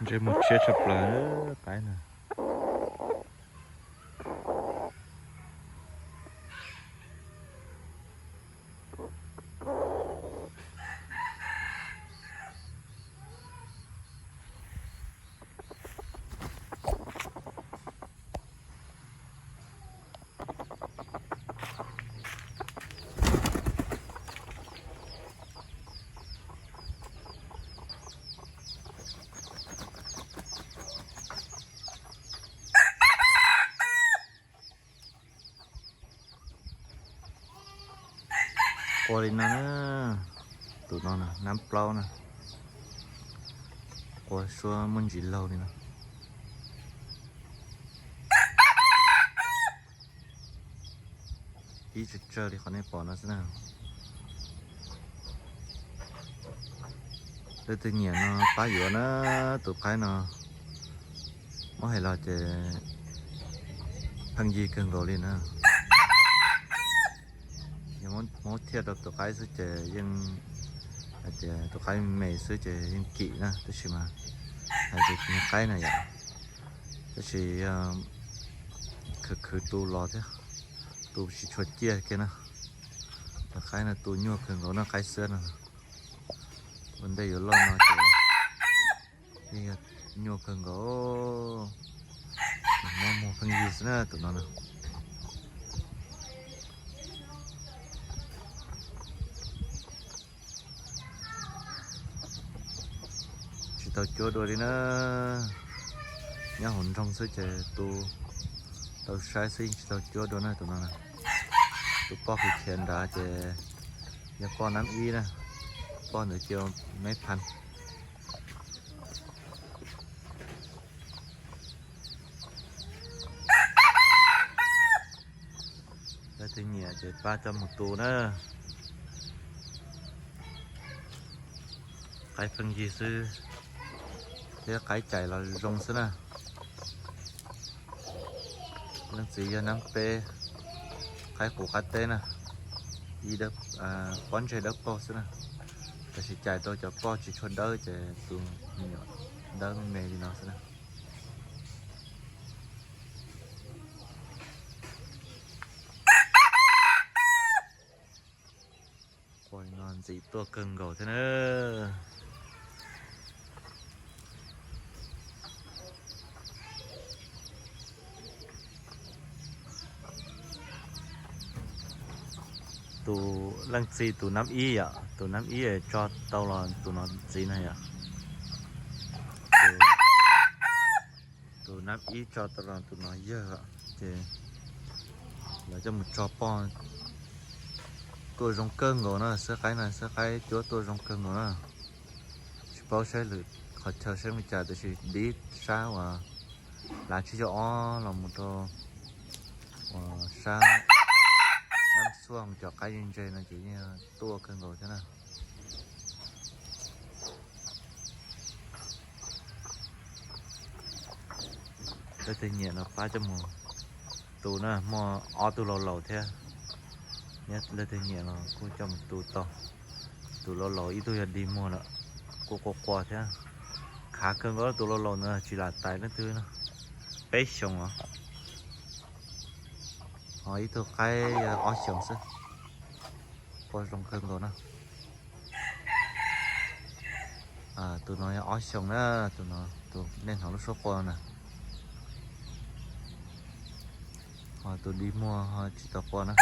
Ntsej muag tshiab tshaj plaws qaib no. Qua li no na, tus no na, nab plaub na, qua suab muaj ntsis laug li no. Ib tsawg tsawg li qhov nej pom no xwb na. Leej twg nyiam no pab yuav na, tus qaib no muab hais los ces pheej yig kawg nkaus li na. Yog muab thiaj rau tus qaib xwb ces yeej hais tias tus qaib me xwb ces yeej kim na, tab sis mas hais tias tus qaib na yom, tab sis yog khwv khwv tu los thiab, tu tsis tshua ciaj kiag na. Tus qaib no tu nyuaj kawg nkaus no, qaib xwb no. Ua ntej yuav loj no ces yeej yog nyuaj kawg nkaus. Mob muag pheej yig xwb na tus no na. Tsis tau cuab dua li na. Nyob hauv nroog xwb ces tu tau saib xwb, yeej tsis tau cuab dua na tus no na. Tus poj khiav khiav nrad ces yog poj nab ib na, poj ntawd cia me phan. Leej twg nyiam ces pab coj mus tu na. Qaib pheej yig xwb thiab qaib cais los zoo xwb na. Leej txiv yog nab peb, qaib qus qab teb na, ib pob ntseg dawb paug xwb na. Tab sis cais tau cov poj tsis tshua dawb ces tus me nyuam dawb me me li no xwb na. Qua li no ntxim tuaj kawg nkaus thiab na. Tus leej txiv tus nab ib yom, tus nab ib tso tau los tus no ntxiv na yom. Tus nab ib tso tau los tus no yawg ces lawv coj mus tso poj tuaj zoo kawg nkaus na, xwb qaib na, xwb qaib cuab tuaj zoo kawg nkaus na. Tsis paub saib lwm qhov chaw saib li cas tab sis dib sab uas lav tsib caug ob los mus rau uas sab Nab Xuaj cov qaib ntse no ces yeej tuaj kawg nkaus thiab na. Leej twg nyiam no pab coj mus tu na, muaj ob tug laus laus thiab. Nyob leej twg nyiam los kuj coj mus tu tau. Tus laus laus ib tug yog dig muag lawm, kuj qua qua thiab. Khav kawg nkaus tus laus laus ntawd tsis lam tais leej twg no, peb xyoos os. Ho ib tug qaib yog ob xyoos xwb, qua zoo kawg nkaus na. Tus no yog ob xyoos na, tus no tus nej hnov lub suab qua na. Ho tus dig muag ho tsis tau qua na.